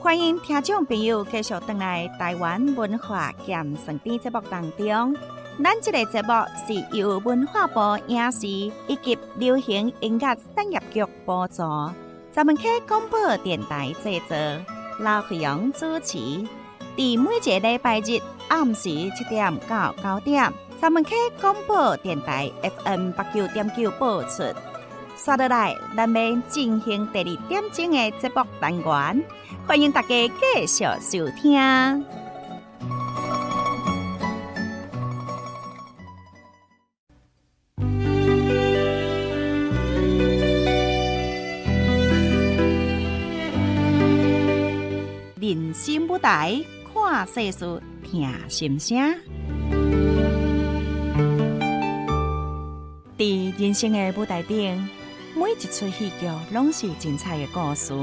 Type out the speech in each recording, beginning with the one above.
歡迎聽眾朋友繼續轉來台灣文化鹹酸甜節目當中。咱這個節目是由文化部影視以及流行音樂產業局補助，十分溪廣播電臺製作，劉惠陽主持。佇每一個禮拜日暗時7點到9點，十分溪廣播電臺 FM 89.9播出。紲落來，咱欲進行第二點鐘的節目單元，歡迎大家繼續收聽。人生舞台，看世事，聽心聲。佇人生的舞台頂，每一齣戲劇攏是精彩的故事，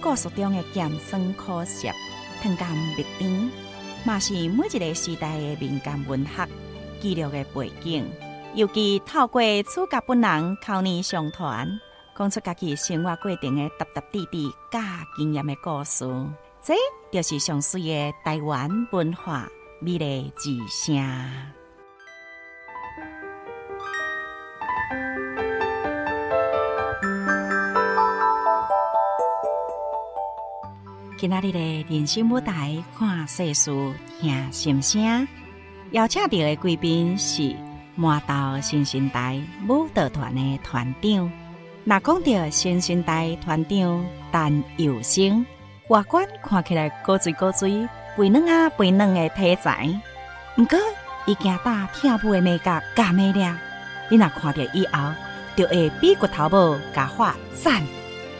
故事中的鹹酸苦澀、糖甘蜜甜，嘛是每一個時代的民間文學記錄的背景。尤其透過主角本人口耳相傳，講出家己生活過程的沓沓滴滴佮經驗的故事，這就是上媠的台灣文化美麗之聲。今仔日的人生舞台，看世事，聽心聲。邀請到的貴賓是饃頭新生代舞蹈團的團長。若講到新生代團長陳佑生，外觀看起來古錐古錐、肥軟啊肥軟的體材，毋過伊行踏跳舞的美感佮魅力，你若看著以後，就會比骨頭母共喊讚。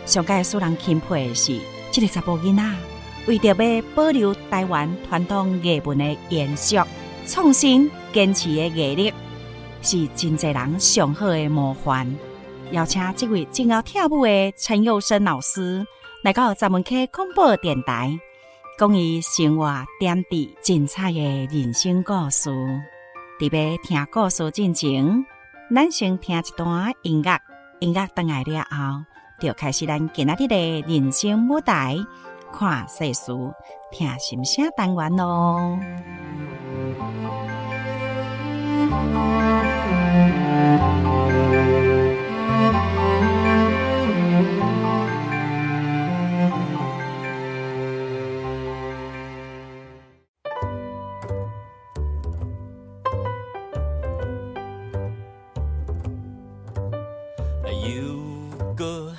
上蓋使人欽佩的是，這个查埔囡仔為著欲保留台灣傳統藝文的延續、創新、堅持的毅力，是真濟人上好的模範。邀請這位真𠢕跳舞的陳佑生老師來到十分溪廣播電臺，講伊生活點滴精彩的人生故事。佇欲聽故事進前，咱先聽一段音樂，音樂轉來了後，就開始咱今仔日的人生舞台，看世事，聽心聲單元囉。又閣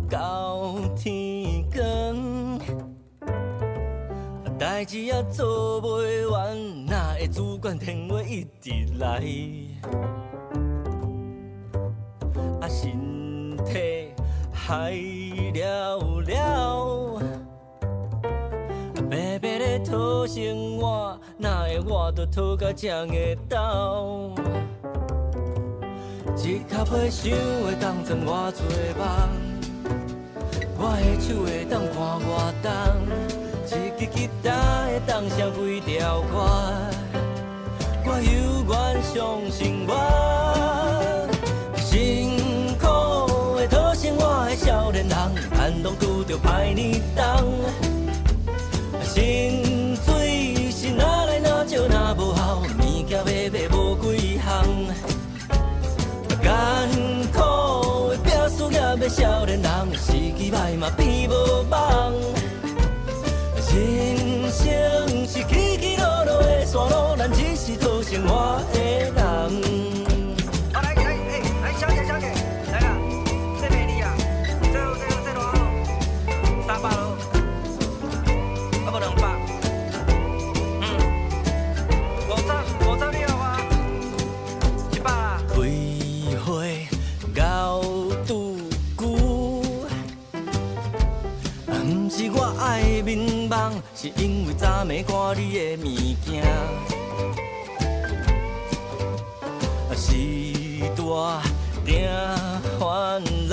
到天光，代誌猶做袂完，哪會主管電話一直來？啊，身體害了了，白白咧討生活，哪會我都討甲這會斗？一跤皮想會當装偌濟梦，我的手會當看偌重，一支吉他會當寫幾條歌，我猶原相信我。辛苦的討生活的少年人，盼攏拄著歹年冬。薪水是哪來哪少哪無效，物件買買無幾項。艱苦的拼事業的少年人，時機歹嘛變無望。人生是起起落落的山路，咱只是討生活的人。好，來來，欸，來，小姐小姐，來啦，這便宜啊，這這這偌好，300咯，啊無200，5050你予我，100啦。開會𠢕拄久，毋是我愛眠夢，是因為昨暝看你的物件。是大定煩惱，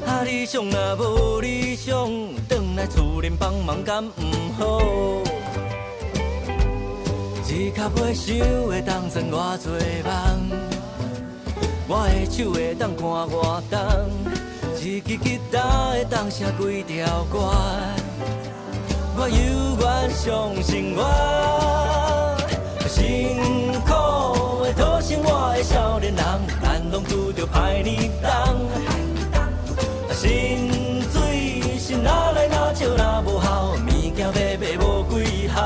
啊理想若無理想，轉來厝裡幫忙敢毋好？一跤皮想會當裝偌濟夢，我的手會當看偌重，一一支吉他會當寫幾條歌，我猶原相信我。辛苦的討生活的少年人，咱攏拄著歹年冬。薪水是哪來哪少哪無效，物件欲買無幾項。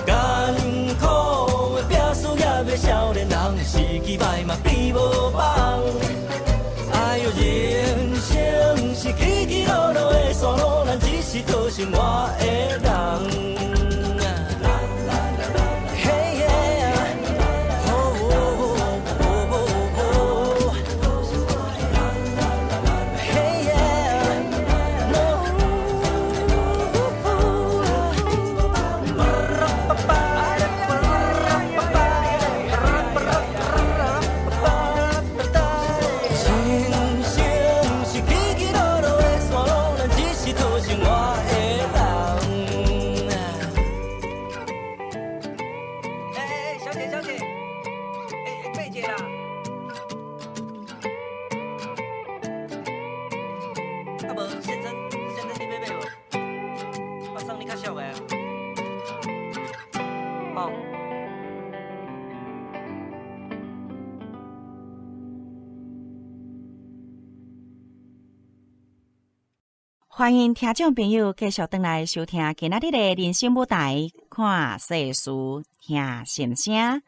艱苦的拼事業的少年人，時機歹嘛變無夢。哎喲，人生是起起落落的山路，咱只是討生活的人。嘿耶，哦哦哦嘿耶，哦。人生是起起落落的山路，咱只是討生活的人。欸欸，小姐小姐，欸欸，貝姐啦。啊無，先生先生，你欲買無？我送你較俗的。哦。歡迎聽眾朋友繼續轉來收聽今仔日的人生舞台，看世事，聽心聲。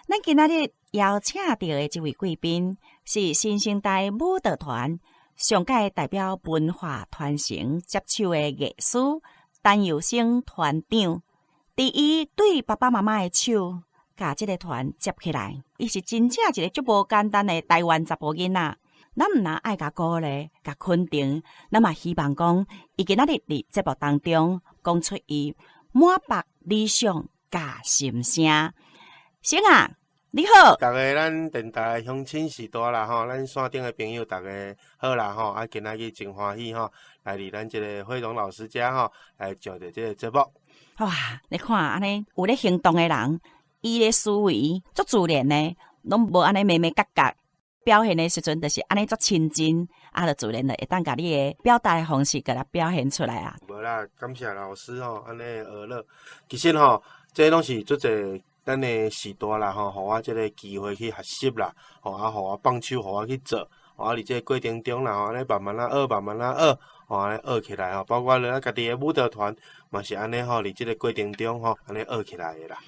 咱今仔日邀請到的這位貴賓是新生代舞蹈團上屆代表文化傳承接手的藝師陳佑生團長。佇伊對爸爸媽媽的手，共這个團接起來，伊是真正一个足無簡單的台灣查埔囡仔。咱毋但愛共鼓勵、共肯定，咱嘛希望講，伊今仔日佇節目當中講出伊滿腹理想佮心聲。生啊，你好！逐家咱電台鄉親序大啦吼，咱線頂的朋友逐家好啦吼，啊，今仔日真歡喜吼，來佇咱這个惠榮老師遮吼，來上著這个節目。哇，你看按呢有咧行動的人，伊的思維足自然的，攏無按呢眉眉角角。表現的時陣，就是按呢足親近，啊，就自然就會當共你的表達的方式，共它表現出來啊。無啦，感謝老師吼，按呢呵咾。其實吼，這攏是足濟咱的序大啦吼，予我這个機會去學習啦，吼啊，予我放手，予我去做，吼啊，佇這个過程中啦吼，按呢慢慢仔學，慢慢仔學，吼按呢學起來吼，包括了咱家己的舞蹈團嘛是按呢吼，佇這个過程中吼，按呢學起來的啦。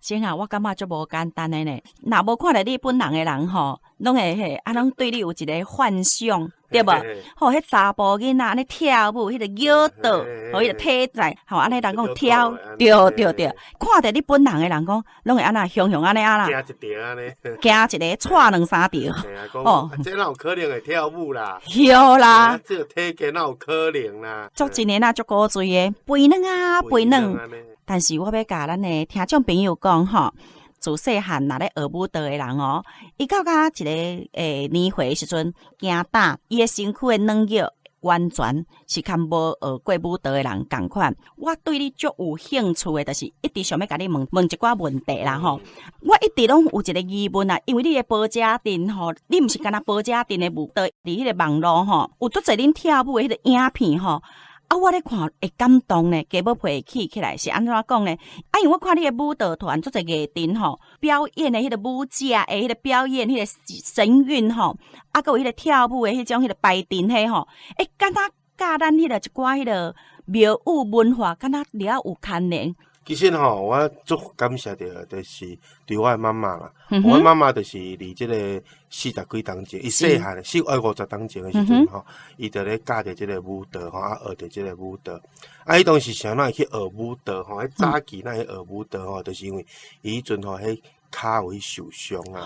生啊，我感覺足無簡單的呢。若無看著你本人的人吼，攏會彼，啊，攏對你有一个幻想，對無？吼，彼查埔囡仔按呢跳舞，彼个舞蹈，吼，彼个體態，吼，按呢人講跳，對對對。看著你本人的人講，攏會按怎雄雄按呢啊啦？驚一條按呢？驚一个，掣兩三條。哦，這哪有可能會跳舞啦？對啦。這個體格哪有可能啦？足真的啦，足古錐的，肥軟啊，肥軟。但是我欲共咱的聽眾朋友講吼，自細漢若咧學舞蹈的人哦，伊到甲一个年歲的時陣，驚膽，伊的身軀的軟弱完全是較無學過舞蹈的人仝款。我對你足有興趣的，就是一直想欲共你問問一寡問題啦吼。我一直攏有一個疑問啊，因為你的寶家鎮吼，你毋是干焦寶家鎮的舞蹈，佇彼个網路吼，有足濟恁跳舞的彼個影片吼。啊！我咧看會感動呢，雞母皮會起起來，是按怎講呢？啊，因為我看你的舞蹈團足濟藝陣吼，表演的彼个舞者的彼個表演，彼個神韻吼，啊，閣有彼个跳舞的彼種彼个排陣彼吼，欸，敢若佮咱彼个一寡彼个廟宇文化，敢若了有牽連。其實吼，我足感謝著，就是對我的媽媽啦。我媽媽就是佇這个四十幾冬前，伊細漢50冬前的時陣吼，伊就咧教著這个舞蹈吼，啊學著這个舞蹈。啊，彼當時啥人會去學舞蹈吼？彼早期哪會學舞蹈吼？就是因為伊彼陣吼，彼跤有去受傷啊。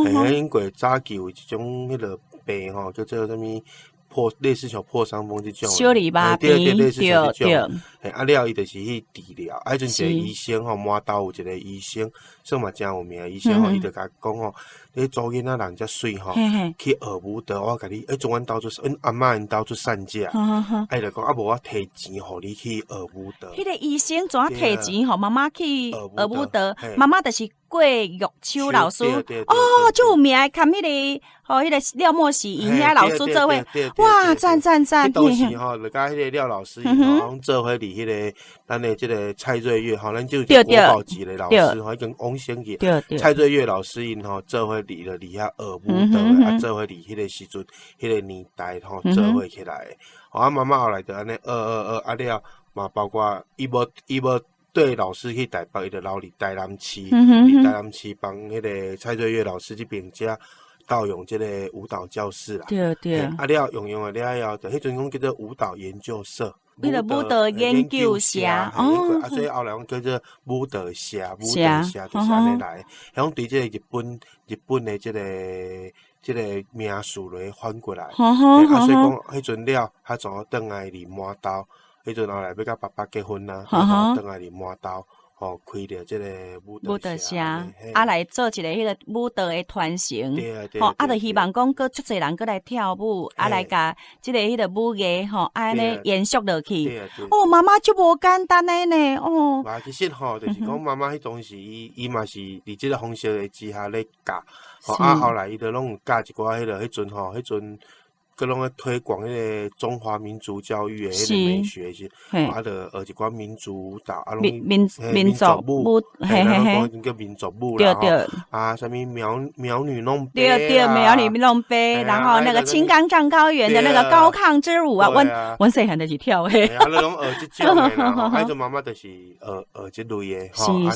嘿，因為早期有一種彼个病吼，叫做啥物？破類似像破傷風這種，小尾巴對對，類似像這種。嘿，啊了，伊就是去治療。啊，彼陣一個醫生吼，滿島有一個醫生，算嘛誠有名的醫生吼，伊就共講吼，你查某囡仔人遮媠吼，去學舞蹈，我共你，彼陣阮兜做，阮阿嬤𪜶兜做善者，啊伊就講啊無我提錢予你去學舞蹈。彼個醫生怎啊提錢予媽媽去學舞蹈？媽媽就是郭玉秋老師，哦，足有名的，含彼個吼，彼個廖莫喜𪜶遐老師做伙，哇，讚讚讚！當時吼，就佮彼個廖老師吼，攏做伙佇彼個咱的這個蔡瑞月吼，咱就國寶級的老師吼，已經往生去。蔡瑞月老師𪜶吼做伙佇了佇遐學舞蹈，啊做伙佇彼個時陣，彼個年代吼做伙起來的。啊媽媽後來就按呢學學學，啊了嘛包括伊無綴老師去台北，伊就留佇台南市，佇台南市幫彼個蔡瑞月老師這邊遮導用這個舞蹈教室啦。啊了用用了了後，就彼陣講叫做舞蹈研究社。彼個舞蹈研究社，哦，啊，所以後來講叫做舞蹈社，舞蹈社就是按呢來。響對這個日本的這個名詞來翻過來。啊，所以講彼陣了，較怎轉來佇滿洲，彼陣後來欲佮爸爸結婚啦，啊，轉來佇滿洲。吼，開著這個舞蹈社，啊來做一個彼個舞蹈的傳承，吼，啊，就希望講閣足濟人閣來跳舞，啊來共這個彼個舞藝吼，按呢延續落去。哦，媽媽足無簡單的呢，哦。嘛，其實吼，就是講媽媽彼當時，伊嘛是佇這個方式的之下咧教，吼，啊後來伊就攏有教一寡彼個彼陣吼，彼陣。閣攏咧推廣彼個中華民族教育的彼個美學是，啊，就學一寡民族舞蹈，啊，攏民族舞，嘿嘿嘿，叫民族舞啦，啊，啥物苗女弄杯，對對，苗女弄杯，然後那個青岡藏高原的那個高亢之舞啊，阮阮細漢就是跳彼，啊，你攏學這種的啦，吼，啊，彼陣媽媽就是學學這類的，吼，啊，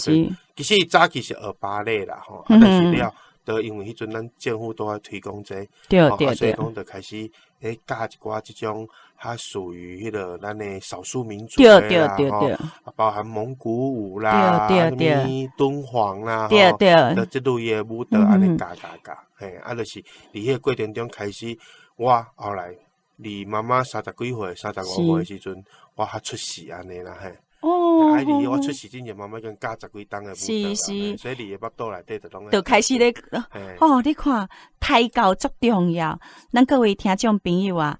其實伊早期是學芭蕾啦，吼，啊，但是了。就因為彼陣咱政府都愛推廣這個，啊，所以講就開始咧教一寡這種較屬於彼個咱的少數民族的啦，吼，啊，包含蒙古舞啦，啥物敦煌啦，吼，就這類的舞蹈按呢教教教，嘿，啊，就是佇彼個過程中開始，我後來佇媽媽30幾歲、35歲的時陣，我較出世按呢啦，嘿。哦，啊！佇我出世之前，媽媽已經教十幾冬的舞蹈啦，所以佇伊腹肚內底就攏就開始咧。哦，你看胎教足重要，咱各位聽眾朋友啊，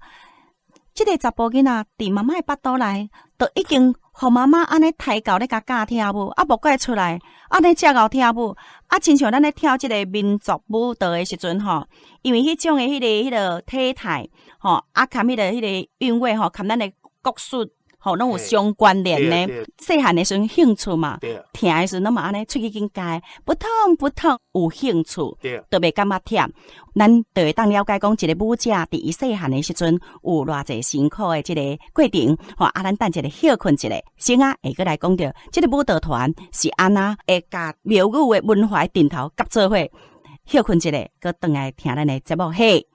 這個查埔囡仔佇媽媽的腹肚內，就已經予媽媽按呢胎教咧共教跳舞，啊，無怪出來按呢遮𠢕跳舞，啊，親像咱咧跳這個民族舞蹈的時陣吼，因為彼種的彼個體態吼，啊，含彼個韻味吼，含咱的國術。吼，攏有相關聯的。細漢的時陣興趣嘛，疼的時陣攏嘛按呢，喙齒緊咬，不痛不痛，有興趣，就袂感覺忝。咱就會當了解講，一個舞者佇伊細漢的時陣有偌濟辛苦的這個過程。吼，啊，咱等一下歇睏一下，先啊會閣來講著，這個舞蹈團是按怎會共廟宇的文化陣頭合做伙。歇睏一下，閣轉來聽咱的節目。嘿。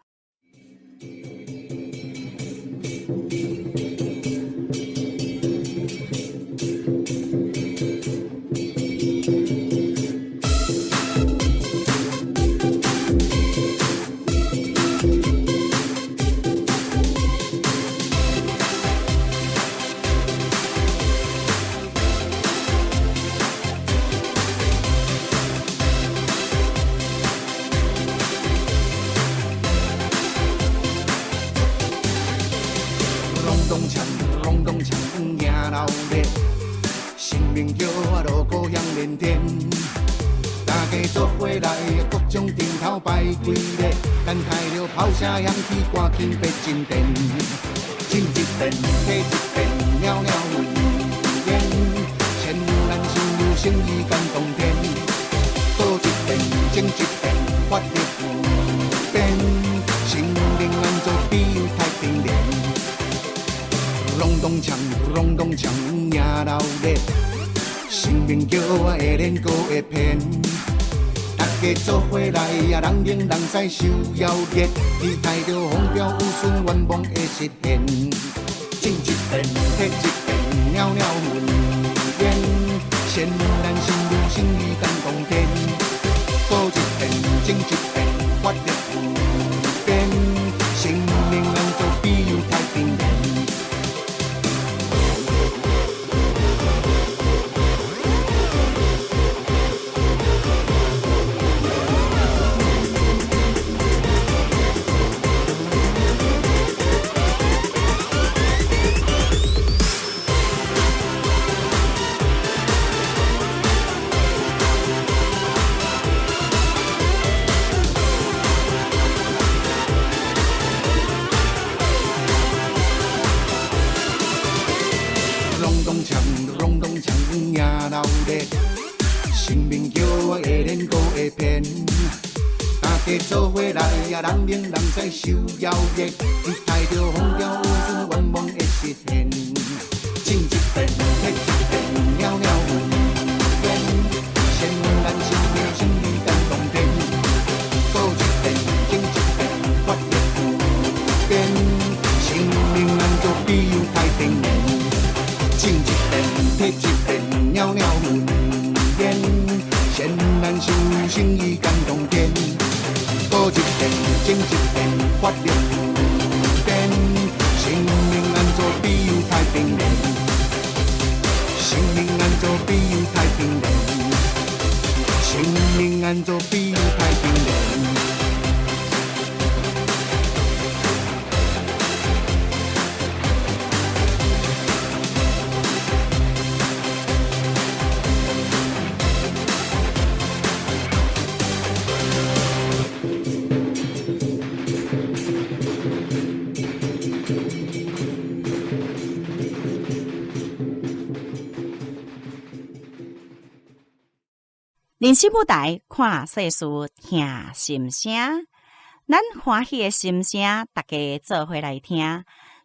咚锵，隆咚锵，迎闹熱，生命叫我锣鼓響連天。大家做伙來，各種陣頭排隊咧，等待著炮聲響起，趕緊欲進殿。進一遍，退一遍，裊裊雲煙，前有難心有誠意感動天。倒一遍，整一遍，法力無邊，生靈安做庇佑太平年。隆咚鏘，隆咚鏘，迎鬧熱，生命叫我會練閣會騙。大家做伙來啊，人靈人屎受邀熱，期待著風調雨順願望會實現。進一遍，退一遍，裊裊雲煙，善男信女心意感動天。倒一遍，整一遍，法力無邊，生命安做庇佑太平年。熱，生命叫我會練閣會騙。大家做伙來啊，人明人知受邀約，期待著風調雨順願望會實現。種一遍，彼一遍，裊裊雲煙，善咱生命生意感動天。賭一遍，種一遍，法力無邊，生命難做比猶太平年。種一遍，彼一遍，裊裊雲煙，善咱生命生意感動天。賭一遍，種一遍，法力無邊，生命難做比猶太平年。生命難做比猶太平年。生命難做比猶太平年。人生舞台，看世事，聽心聲。咱歡喜的心聲，大家做伙來聽。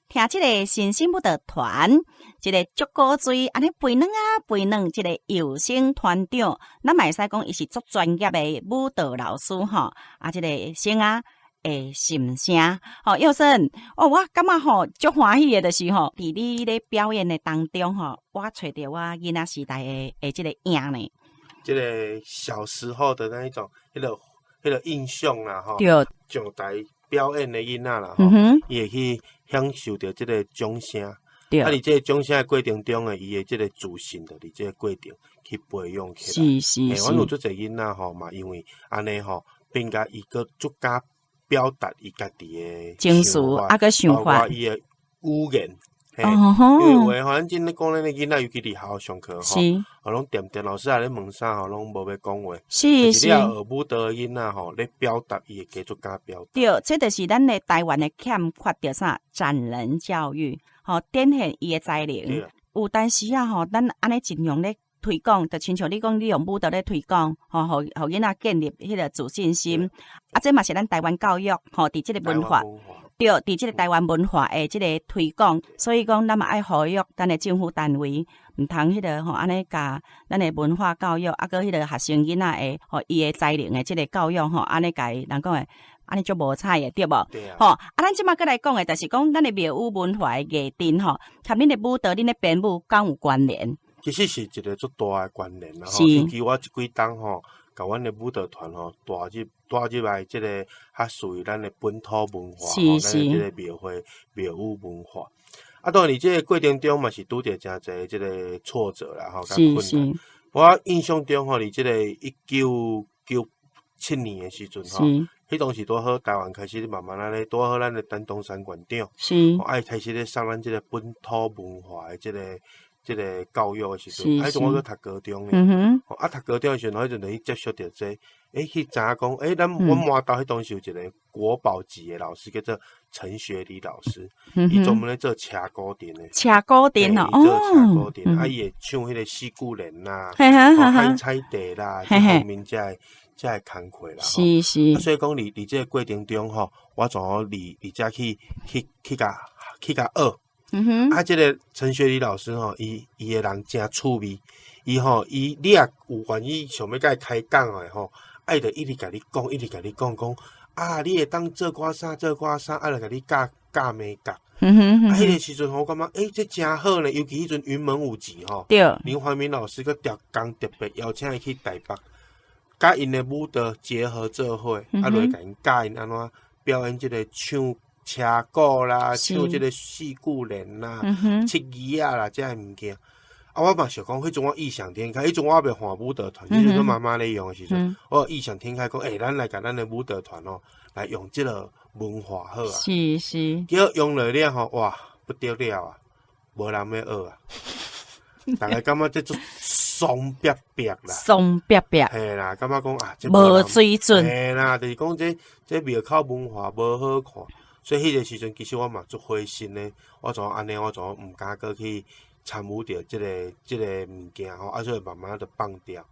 聽這个新生舞蹈團，這个足古錐，按呢肥軟啊肥軟，這个有聲團長，咱嘛會使講伊是足專業的舞蹈老師吼。啊，這个聲啊的心聲，吼，耀森，哦，我感覺吼足歡喜的，就是吼，佇你咧表演的當中吼，我揣著我囡仔時代的這个影呢。這個小時候的那一種，彼個印象啦，吼，上台表演的囡仔啦，吼，伊會去享受著這個掌聲。啊，佇這個掌聲的過程中的，伊的這個自信，就佇這個過程去培養起來。阮有足濟囡仔吼嘛，因為按呢吼，變甲伊閣足敢表達伊家己的情緒，啊，閣想法，包括伊的語言。嘿，因為有的吼，咱真咧講，咱的囡仔，尤其佇學校上課吼，吼攏恬恬老師仔咧問啥吼，攏無欲講話。是你若學舞蹈的囡仔吼，咧表達伊會加足敢表達。對，這就是咱的台灣的欠缺著啥？展能教育，吼，展現伊的才能。有當時啊吼，咱按呢盡量咧推廣，就親像你講，你用舞蹈咧推廣，吼，予囡仔建立彼個自信心。啊，這嘛是咱台灣教育，吼，佇這個文化。對，佇這個台灣文化的這個推廣，所以講咱嘛愛呼籲咱的政府單位，毋通彼個吼按呢共咱的文化教育，啊，閣彼個學生囡仔的吼伊的才能的這個教育吼，按呢共伊人講的，按呢足無彩的，對無？吼，啊，咱這馬閣來講的，就是講咱的廟宇文化的藝陣吼，佮恁的舞蹈、恁的編舞敢有關聯？其實是一個足大的關聯啦，吼，尤其我這幾冬吼，共阮的舞蹈團吼帶入帶入來這個較屬於咱的本土文化，吼，咱的這個廟會廟宇文化。啊，當然佇這個過程中嘛是拄著誠濟這個挫折啦，吼，佮困難。我印象中吼，佇這個1997年的時陣吼，彼當時拄好台灣開始慢慢仔咧，拄好咱的陳東山縣長，愛開始咧送咱這個本土文化的這個教育的時陣，啊，彼陣我閣讀高中呢，啊，讀高中的時陣，彼陣就去接觸著這個，去知影講，咱阮饃頭彼當時有一個國寶級的老師，叫做陳學禮老師，伊專門咧做車鼓陣的。車鼓陣哦，伊做車鼓陣，啊，伊會唱彼個四句聯啦，海菜地啦，這方面才會才會工課啦。啊，所以講佇佇這個過程中吼，我怎佇佇遮去去去共去共學。啊，這個陳學禮老師吼，伊伊的人誠趣味，伊吼伊你若有願意想欲共伊開講的吼，啊，伊就一直共你講，一直共你講講，啊，你會當做寡啥，做寡啥，啊，來共你教教眉角。啊，彼個時陣吼，我感覺，這誠好呢，尤其彼陣雲門舞集吼，林懷民老師閣特工特別邀請伊去台北，佮𪜶的舞蹈結合做伙，啊，落去共𪜶教𪜶按怎表演這個唱車鼓啦，唱這個四句聯啦，七字仔啦，這个物件。啊，我嘛想講，彼陣我異想天開，彼陣我猶未換舞蹈團，彼陣阮媽媽咧用的時陣，我異想天開講，咱來共咱的舞蹈團哦，來用這個文化好啊。結果用落了吼，哇，不得了啊，無人欲學啊。逐家感覺這足爽煏煏啦。爽煏煏。嘿啦，感覺講啊，這無水準。嘿啦，就是講這這廟口文化無好看。所以彼個時陣，其實我嘛足灰心的。我怎按呢？我怎毋敢閣去參與著這個物件吼，啊，所以慢慢就放掉。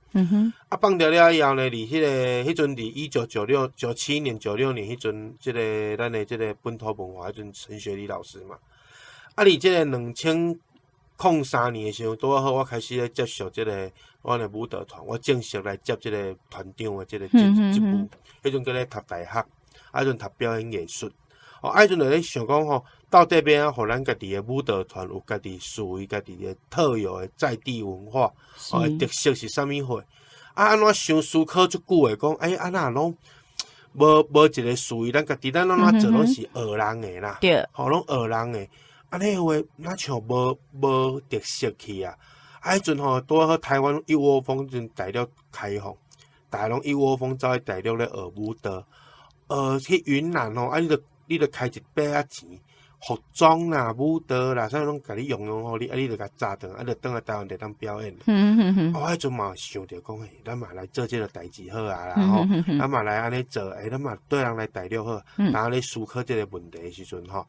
啊，放掉了以後呢，佇彼個彼陣佇1996、97年、96年彼陣，這個咱的這個本土文化彼陣陳學禮老師嘛。啊，佇這個2003年的時陣，拄好我開始咧接觸這個阮的舞蹈團，我正式來接這個團長的這個職職務。彼陣閣咧讀大學，啊，彼陣讀表演藝術。哦，啊，彼陣就咧想講吼，到底欲按怎予咱家己的舞蹈團有家己屬於家己的特有的在地文化，哦，特色是啥物貨？啊，按怎想思考足久的講，欸，啊哪攏無一個屬於咱家己，咱攏怎做攏是學人的啦，吼，攏學人的，按呢話若像無特色去啊！啊，彼陣吼拄好台灣一窩蜂陣大陸開放，大家攏一窩蜂走去大陸咧學舞蹈，學去雲南吼，啊，你著開一筆仔錢，服裝啦、舞蹈啦，啥物攏共你用用予你，啊，你著共紮轉，啊，就轉來台灣就當表演。我彼陣嘛想著講，嘿，咱嘛來做這個代誌好啊啦吼，咱嘛來按呢做，欸，咱嘛綴人來大陸好。當咧思考這個問題的時陣吼，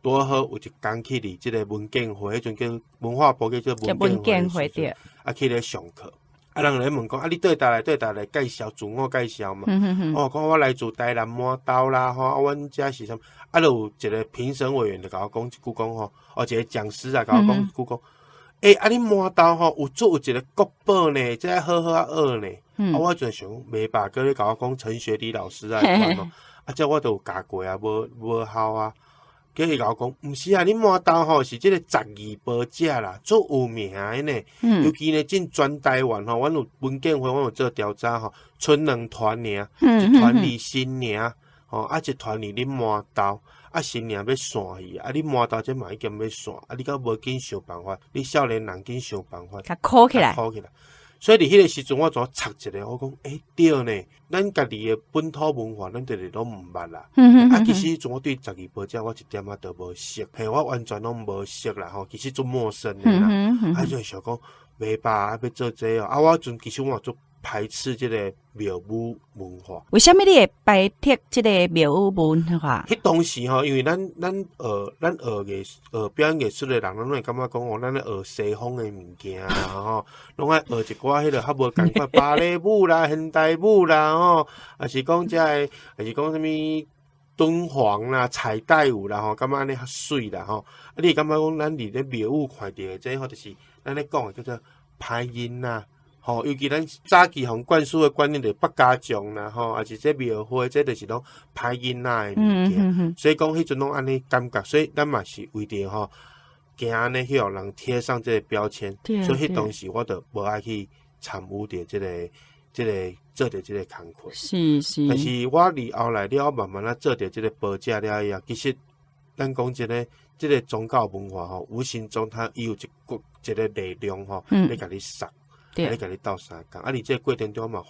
拄好有一工去佇這個文建會，彼陣叫文化部叫做文建會時陣，啊去咧上課。啊，人咧問講，啊，你綴佗來綴佗來介紹自我介紹嘛？哦，講我來自台南滿豆啦，吼，啊，阮遮是啥物？啊，就有一個評審委員就共我講一句講吼，哦，一個講師啊，共我講一句講，欸，啊，恁滿豆吼有做有一個國寶呢，這愛好好仔學呢。啊，我就想講，袂吧，閣咧共我講陳學禮老師啊，啊，這我都有教過啊，無效啊。結果伊共我講，毋是啊，恁滿豆吼是這個十二寶姐啦，足有名的呢。尤其呢，進全台灣吼，阮有文建會，阮有做調查吼，賰兩團爾，一團佇新營，吼，啊一團佇恁滿豆，啊新營欲散去，啊恁滿豆這嘛已經欲散，啊你閣無緊想辦法，你少年人緊想辦法，共箍起來，箍起來。所以佇彼個時陣，我怎插一個，我講，欸，對呢，咱家己的本土文化，咱就是攏毋捌啦。啊，其實彼陣我對十二寶姐，我一點仔都無熟，嘿，我完全攏無熟啦吼，其實足陌生的啦。啊，就想講，袂吧，啊，欲做這個哦，啊，我彼陣其實我嘛足排斥這個廟宇文化。為啥物你會排斥這個廟宇文化？彼當時吼，因為咱學藝學表演藝術的人，咱攏會感覺講哦，咱咧學西方的物件啦吼，攏愛學一寡彼個較無仝款芭蕾舞啦、現代舞啦吼，抑是講這个，抑是講啥物敦煌啦、彩帶舞啦吼，感覺按呢較媠啦吼。啊，你會感覺講咱佇咧廟宇看著的這吼，就是咱咧講的叫做歹囡仔。吼，尤其咱早期予灌輸的觀念就是百家將啦，吼，抑是這廟會，這就是攏歹囡仔的物件。所以講彼陣攏按呢感覺，所以咱嘛是為著吼，驚按呢去予人貼上這個標籤，所以彼當時我就無愛去參與著這個做著這個工課。但是我佇後來了，慢慢仔做著這個寶姐了以後，其實咱講真的，這個宗教文化吼，無形中它伊有一個力量吼，咧共你捒。咧共你鬥相共，啊！佇這個過程中，我嘛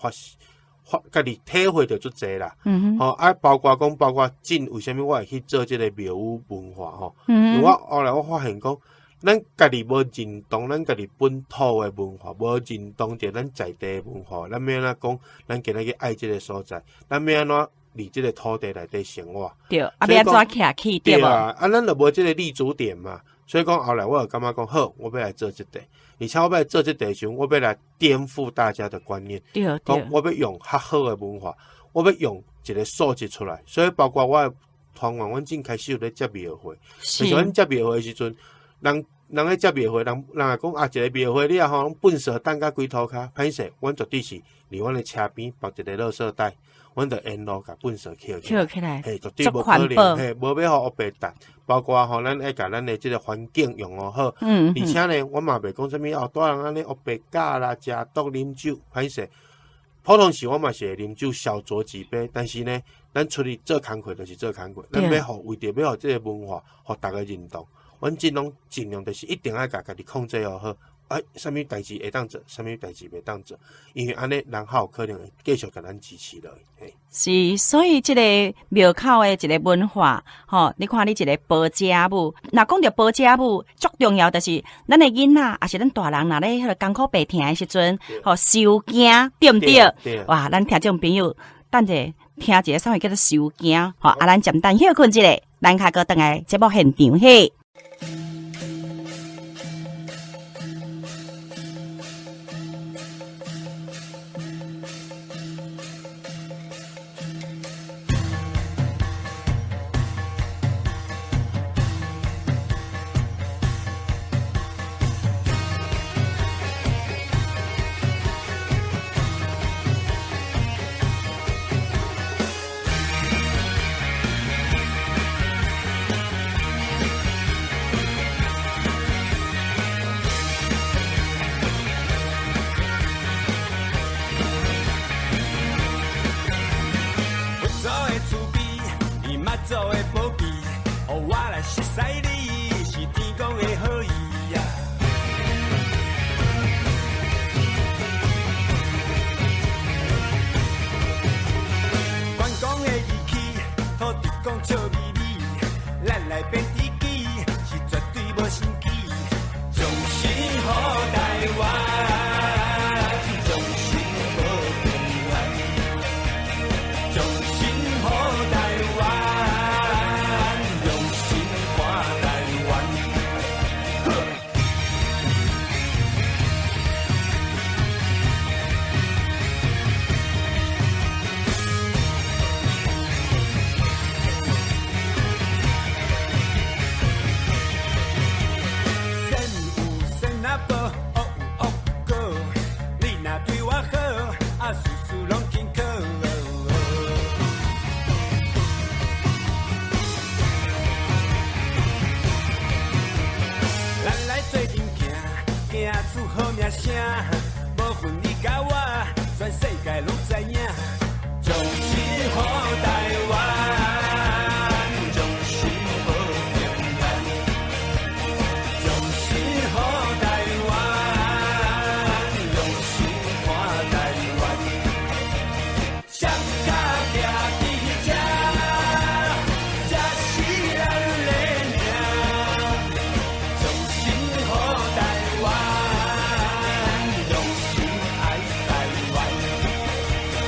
發家己體會著足濟啦。吼啊，包括講，包括進為啥物我會去做這個廟宇文化吼？因為我後來我發現講，咱家己無認同咱家己本土的文化，無認同著咱在地的文化，咱欲按怎講？咱今仔去愛這個所在，咱欲按怎佇這個土地內底生活？對，啊，欲按怎徛起？對無？啊，咱就無這個立足點嘛。所以講後來我就感覺講好，我欲來做這個。而且我欲來做這個時陣，我欲來顛覆大家的觀念。講我欲用較好的文化，我欲用一個素質出來。所以包括我的團員，阮正開始有咧接廟會。其實阮接廟會的時陣，人人咧接廟會，人人會講啊，一個廟會了後，攏糞埽擲甲規塗跤，歹勢，阮絕對是佇阮的車邊縛一個垃圾袋，阮就沿路共糞埽抾起來，嘿，絕對無可能，嘿，無欲予烏白擲。包括吼，咱愛共咱的這個環境用予好，而且呢，我嘛袂講啥物哦，大人按呢烏白咬啦、食毒、啉酒，歹勢。普通時我嘛是會啉酒小酌幾杯，但是呢，咱出去做工課就是做工課，咱欲予為著欲予這個文化，予逐家認同，阮盡攏盡量就是一定愛共家己控制予好。哎，啥物代誌會當做，啥物代誌袂當做，因為按呢人較有可能會繼續共咱支持落去。是，所以這個廟口的一個文化，吼，你看你一個寶姐舞，若講著寶姐舞，足重要就是咱的囡仔，抑是咱大人，若咧彼個艱苦病疼的時陣，吼，收驚，對毋對？哇，咱聽眾朋友等者聽一個啥物叫做收驚，吼，啊，咱暫等歇睏一下，咱較閣轉來節目現場嘿。祖的保庇，予我來熟似你，是天公的好意呀。關公的義氣，土地公笑眯眯，咱來變知己，是絕對無生氣。終身予台灣，終身保平安，終身予台灣，用心看台灣。善有善仔報，惡有惡果。你若對我好，啊事事攏輕可。咱來做陣行，行出好名聲。無分你佮我，全世界攏知影。終身予台灣，終身保平安。終身予台灣，用心看台灣。雙跤徛佇這，這是咱的命。終身予台灣，用心愛台灣。終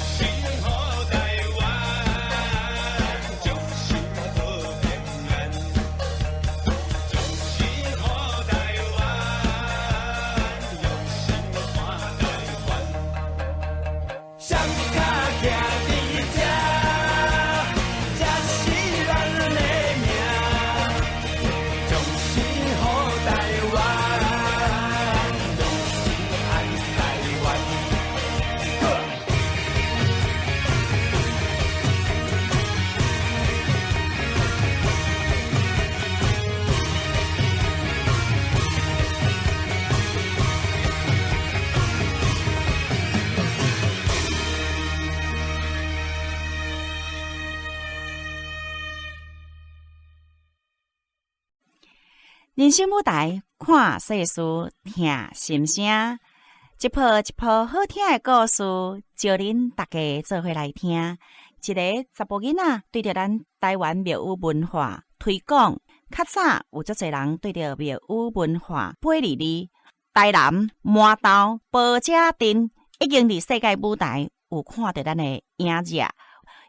身予台灣，終身保平安。終身予台灣，用心看台灣。雙跤徛佇這，這是咱的命。終身予台灣，用心愛台灣。人生舞台，看世事，聽心聲，一鋪一鋪好聽的故事，招恁大家做伙來聽。一个查埔囡仔對著咱台灣廟宇文化推廣，較早有足濟人對著廟宇文化背離哩。台南麻豆婆姐陣已經佇世界舞台有看著咱的影子。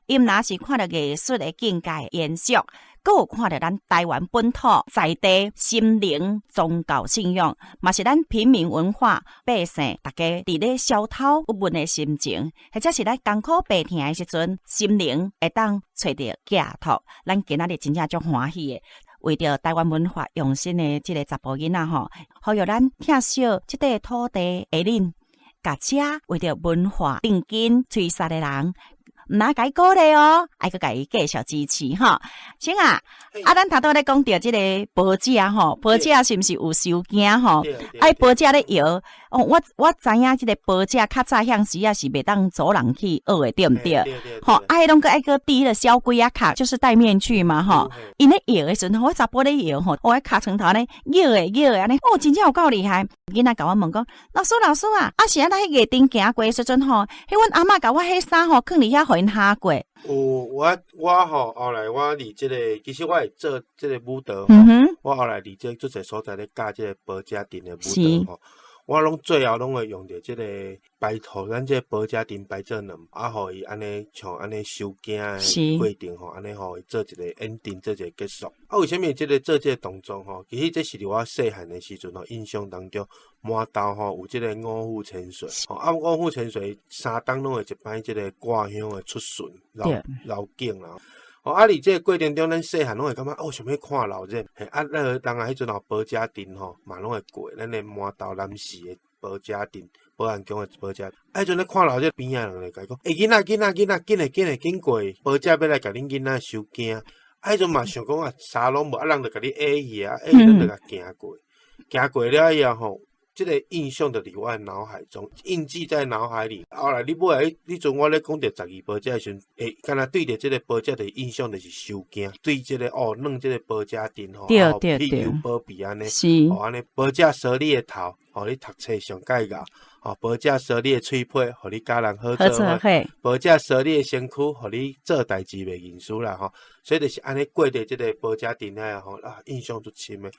伊毋若是看著藝術的境界延續，閣有看著咱台灣本土在地心靈宗教信仰，嘛是咱平民文化百姓，大家佇咧消敨鬱悶的心情，或者是咱艱苦白疼的時陣，心靈會當揣著寄託。咱今仔日真正足歡喜的，為著台灣文化用心的這个查埔囡仔吼，呼籲咱疼惜這塊土地的恁，共遮為著文化定根吹殺的人。毋若共伊鼓勵哦，愛閣共伊繼續支持吼。先啊，啊，咱頭拄咧講著這个婆姐吼，婆姐是毋是有收驚吼？啊，婆姐咧搖，哦，我知影這个婆姐較早向時啊是袂當阻人去學的，對毋對？吼，啊，彼攏閣愛閣戴彼个小龜仔殼，就是戴面具嘛，吼。𪜶咧搖的時陣，我查埔咧搖吼，我喺尻床頭咧搖的搖的按呢，哦，真正有夠厲害。囡仔共我問講，老師老師啊，啊是按怎彼月燈行過的時陣吼，彼阮阿嬤共我彼衫吼囥佇遐，予𪜶蝦過。有我吼，後來我佇這個，其實我會做這个舞蹈吼，我後來佇這足濟所在咧教這个婆姐陣的舞蹈吼，我攏最後攏會用著這个白頭，咱這个婆姐陣白做兩，啊，予伊按呢像按呢收驚的過程吼，按呢予伊做一个 ending，做一个結束。啊，為啥物這个做這个動作吼？其實這是佇我細漢的時陣吼，印象當中，麻豆吼有這个五虎千歲，吼啊五虎千歲三冬攏會一擺這个掛香的出巡繞繞境啦。哦，啊，佇這个過程中，咱細漢攏會感覺哦，想欲看鬧熱，嘿，啊，那個人啊，彼陣有保家陣吼，嘛攏會過，咱的饃頭南勢的保家陣，保安宮的保家。啊，彼陣咧看鬧熱邊仔人咧共伊講，欸，囡仔，囡仔，囡仔，緊來緊來緊過，保家欲來共恁囡仔收驚。啊，彼陣嘛想講啊，啥攏無，啊，人就共你下去啊，下去咱就共行過，行過了以後吼，這個印象就佇我的腦海中，印記在腦海裡。後來你尾仔，彼陣我咧講著十二寶姐的時陣，會敢若對著這個寶姐的印象就是收驚，對這個哦，弄這個寶姐陣吼，庇佑保庇按呢，哦按呢，寶姐梳你的頭，予你讀冊上蓋𠢕，哦，寶姐梳你的喙皮，予你佮人好做伙，寶姐梳你的身軀，予你做代誌袂認輸啦吼。所以就是按呢過著這個寶姐陣遐吼，啊，印象足深的。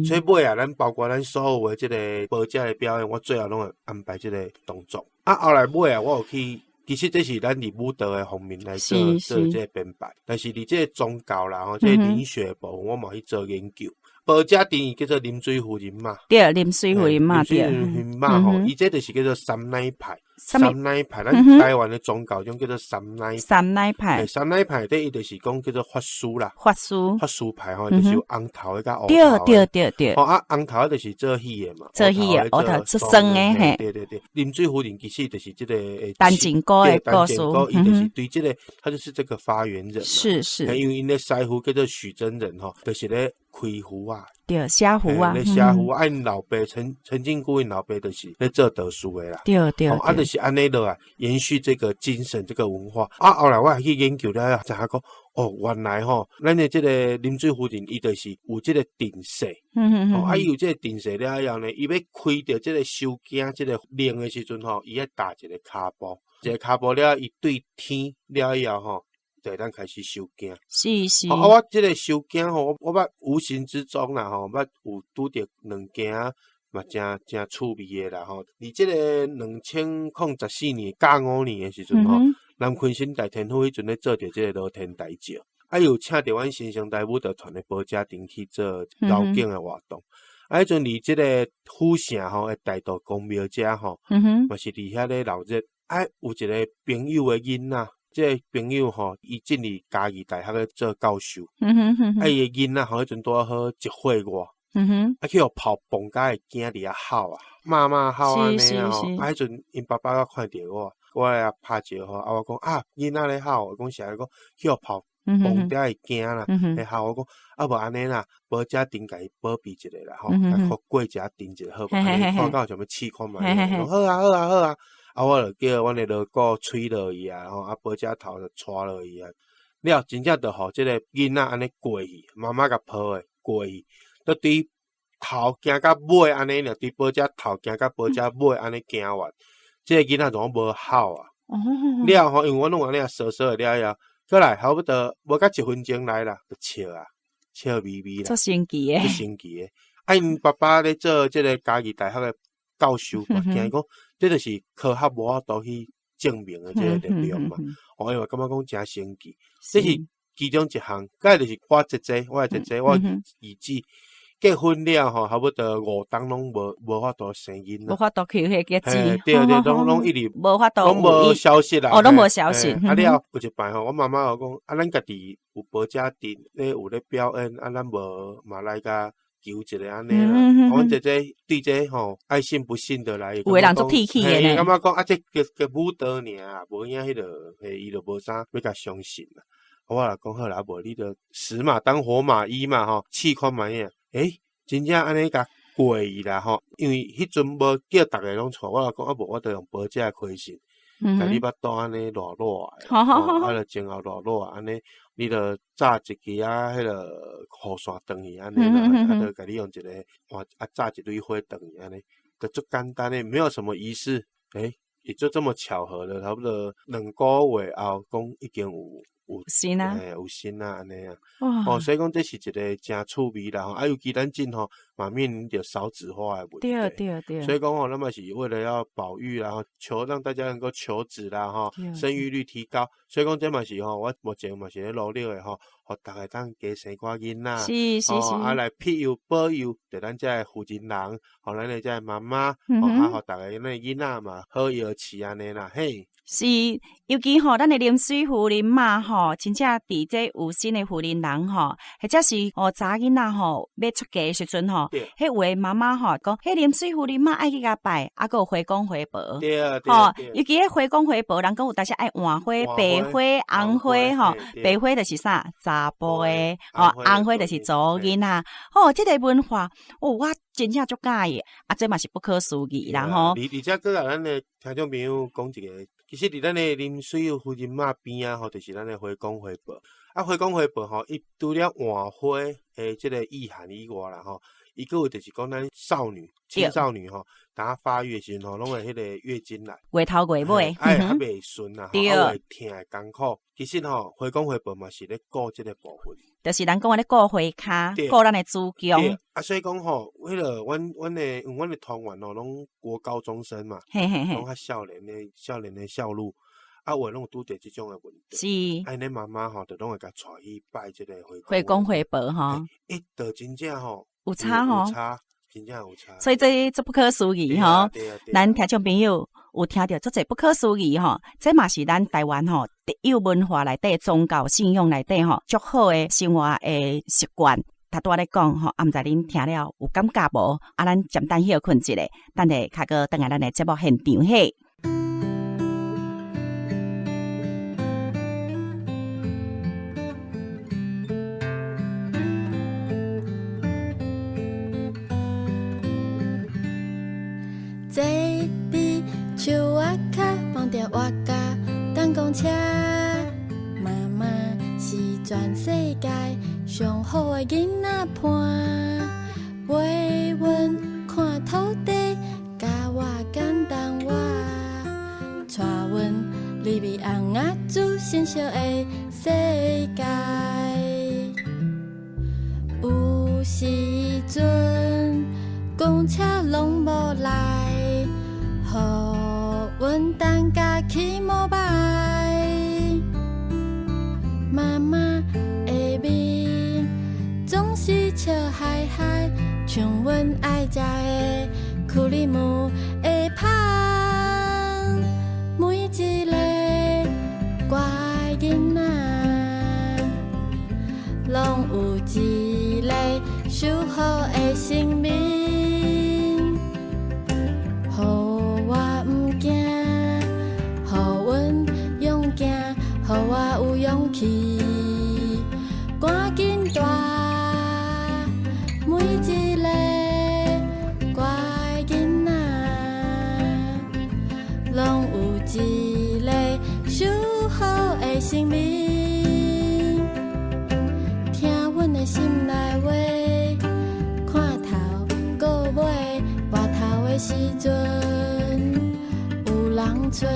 所以尾仔，咱包括咱所有的這個寶姐的表演，我最後攏會安排這個動作。啊，後來尾仔我有去，其實這是咱佇舞蹈的方面來做做這個編排，但是佇這個宗教啦吼，這個靈學部分，我嘛去做研究。寶姐陣伊叫做臨水夫人媽，對，臨水夫人媽，對，臨水夫人媽吼，伊這就是叫做三奶派，三奶派，咱台灣的宗教中叫做三奶，三奶派，三奶派底伊就是講叫做法師啦，法師，法師派吼，就是有紅頭的佮烏頭的，對對對對，吼啊，紅頭的就是做戲的嘛，做戲的，烏頭做耍的嘿，對對對，臨水夫人其實就是這個陳靖姑的故事，伊就是對這個，他就是這個發源人，因為𪜶的師傅叫做許真人吼，就是咧開符啊，對，寫符啊，咧寫符啊，𪜶老爸陳陳靖姑𪜶老爸就是咧做道士的啦，啊，就是按呢落來延續這個精神，這個文化。啊，後來我還去研究了，知影講，哦，原來吼，咱的這個臨水夫人，伊就是有這個陣勢，哦，啊，伊有這個陣勢了以後呢，伊欲開著這個收驚這個令的時陣吼，伊愛踏一個跤步，一個跤步了，伊對天了以後吼，就會當開始收驚。啊，我這個收驚吼，我捌無形之中啦吼，捌有拄著兩件嘛，誠誠趣味的啦吼。佇這個2014年甲午年的時陣吼，南鯤鯓大天府彼陣咧做著這個羅天大醮，啊，有請著阮新生代舞蹈團的寶姐陣去做繞境的活動。啊，彼陣佇這個府城吼，的大道公廟遮吼，嘛是佇遐咧鬧熱。啊，有一個朋友的囡仔。這個朋友吼，伊進入嘉義大學咧做教授，啊，伊的囡仔吼，彼陣拄好一歲外，啊，去予炮崩甲會驚佇遐哭啊，媽媽哭按呢啊吼，啊，彼陣𪜶爸爸閣看著我，我來拍招呼，啊，我講啊，囡仔咧哭，講啥？講去予炮崩甲會驚啦，咧哭，我講啊，無按呢啦，寶姐陣共伊保庇一下啦，吼，啊，過一下陣一下好無？按呢看敢有想欲試看覓，講好啊，好啊，好啊。啊，我就叫阮的鑼鼓吹落去啊，吼，啊，寶姐頭就帶落去啊，了真正就予這個囡仔按呢過去，媽媽共抱的過去，都對頭行到尾按呢，對寶姐頭行到寶姐尾按呢行完，這個囡仔總無哭啊。了吼，因為我攏按呢趖趖的了以後，過來差不多無到一分鐘內啦，就笑啊，笑眯眯啦，足神奇的，足神奇的。啊，𪜶爸爸咧做這個嘉義大學的教授嘛，驚講這就是科學無法度去證明的這個力量嘛。我因為感覺講誠神奇，這是其中一項。再就是我姐姐，我的姐姐，我兒子結婚了吼，差不多5冬攏無法度生囡仔，無法度去彼個結子，對對，攏攏一直無法度，攏無消息啦，哦，攏無消息。啊了，有一擺吼，我媽媽有講，啊，咱家己有寶姐陣咧有咧表演，啊，咱無嘛來共求一個按呢啦。阮姐姐對這吼愛信不信的來，有的人足鐵齒的呢。感覺講啊，這個個舞蹈爾，無影彼個，嘿，伊就無啥欲共相信啦。我就講好啦，無你就死馬當活馬醫嘛吼，試看覓啊。欸，真正按呢共過去啦吼，因為彼陣無叫逐个攏帶，我就講啊無，我就用寶姐的開心，共你腹肚按呢熱熱的，啊，就前後熱熱按呢，你就紮一支啊，彼個雨傘轉去按呢啦，啊，就共你用一個換啊紮一蕊花轉去按呢，就足簡單的，沒有什麼儀式，欸，也就這麼巧合了，差不多2個月後，講已經有。有生啊，有生啊，按呢啊，哦，所以講這是一個誠趣味啦吼，啊，尤其咱這吼，嘛嘛面臨著少子化的問題。所以講吼，咱嘛是為了要保育啦，吼，求讓大家能夠求子啦，吼，生育率提高。所以講這嘛是吼，我目前嘛是咧努力的吼，予逐家當加生寡囡仔，啊來庇佑保佑，著咱這个婦人人，予咱的這个媽媽，吼啊，予逐家咱的囡仔嘛好藥飼按呢啦，嘿。是，尤其吼，咱的臨水夫人媽吼，真正佇這有心的婦人人吼，或者是哦查囡仔吼欲出嫁的時陣吼，彼有的媽媽吼講，彼臨水夫人媽愛去共拜，啊閣有回公回婆，吼，尤其彼回公回婆，人講有當時愛換花、白花、紅花吼，白花就是啥？查埔的，吼，紅花就是查某囡仔，吼，這個文化，哦，我真正足佮意，啊，這嘛是不可思議啦吼。而且閣共咱的聽眾朋友講一個。其實佇咱的臨水夫人媽邊仔吼，就是咱的回公回婆。啊，回公回婆吼，伊除了換花的這個意涵以外啦吼，伊閣有就是講咱少女、青少女吼，當發育的時陣吼，攏會彼個月經來，月頭月尾，愛較袂順啦，啊會疼會艱苦。其實吼，回公回婆嘛是咧顧這個部分，就是人講的咧顧花跤，顧咱的子宮。啊，所以講吼，彼個阮的團員吼，攏國高中生嘛，攏較少年的少女，啊，有的攏有拄著這種的問題。啊，𪜶媽媽吼，就攏會共帶去拜這個回回公回婆吼。欸，就真正吼，有差吼，有差，真正有差。所以這足不可思議吼，咱聽眾朋友有聽著足濟不可思議吼，這嘛是咱台灣吼特有文化內底宗教信仰內底吼足好的生活的習慣。頭拄仔咧講吼，啊，毋知恁聽了有感覺無？啊，咱暫等歇睏一下，等下較閣轉來咱的節目現場嘿。坐佇樹仔跤，放著我家等公車。媽媽是全世界上好的囡仔伴，陪阮看土地，教我感動我，帶阮入去尪仔煮新惜的世界。有時陣公車攏無來，予阮等甲起摩拜。媽媽的面總是笑嗨嗨，像阮愛食的庫里姆的芳。每一个乖囡仔，攏有一个守護的神明，予我毋驚，予阮勇敢，予我有勇氣，趕緊大。每一个乖囡仔，攏有一個守護的神明，聽阮的心內話，看頭顧尾，跋頭的時陣有人揣。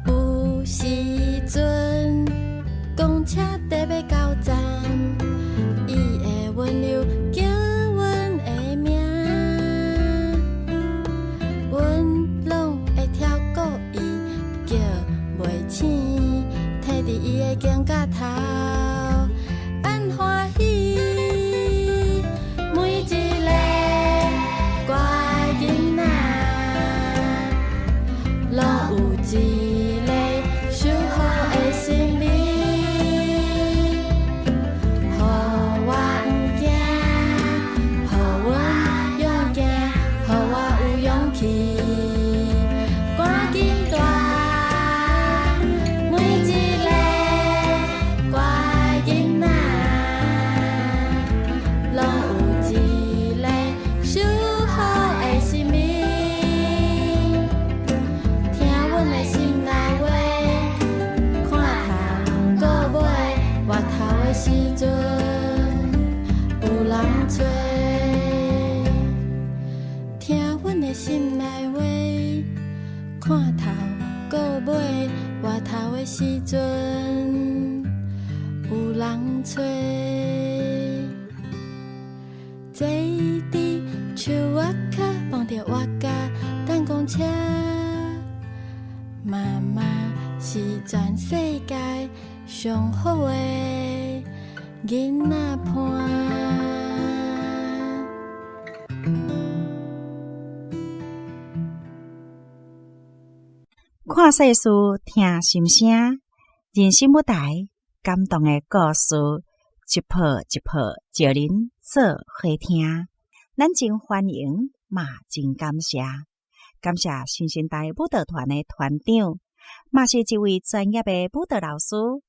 有時陣公車得欲到站，伊會溫柔叫阮的名，阮攏會跳過伊，叫袂醒，提佇伊的肩胛頭，按歡喜。每一个乖囡仔，攏有一個守護的神明，予我毋驚，予阮勇敢，予我有勇氣，趕緊大。每一個乖的心內話，看頭到尾，回頭的時陣有人揣。坐佇樹仔跤，放著我家等公車。媽媽是全世界上好的囡仔伴。看世事，聽心聲，人生舞台，感動的故事，一步一步，招恁做伙聽。咱真歡迎，嘛真感謝，感謝新生代舞蹈團的團長，嘛是一位專業的舞蹈老師，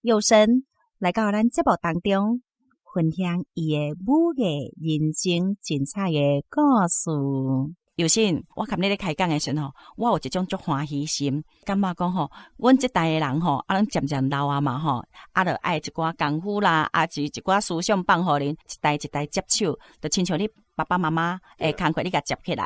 佑生來到咱節目當中，分享伊的舞藝人生精彩的故事。尤信，我佮你咧開講的時陣吼，我有一種足歡喜心，感覺講吼，阮這代的人吼，啊，攏漸漸老啊嘛吼，啊，著愛一寡功夫啦，啊，是一寡思想放予恁一代一代接手，就親像你爸爸媽媽的工課，你共接起來。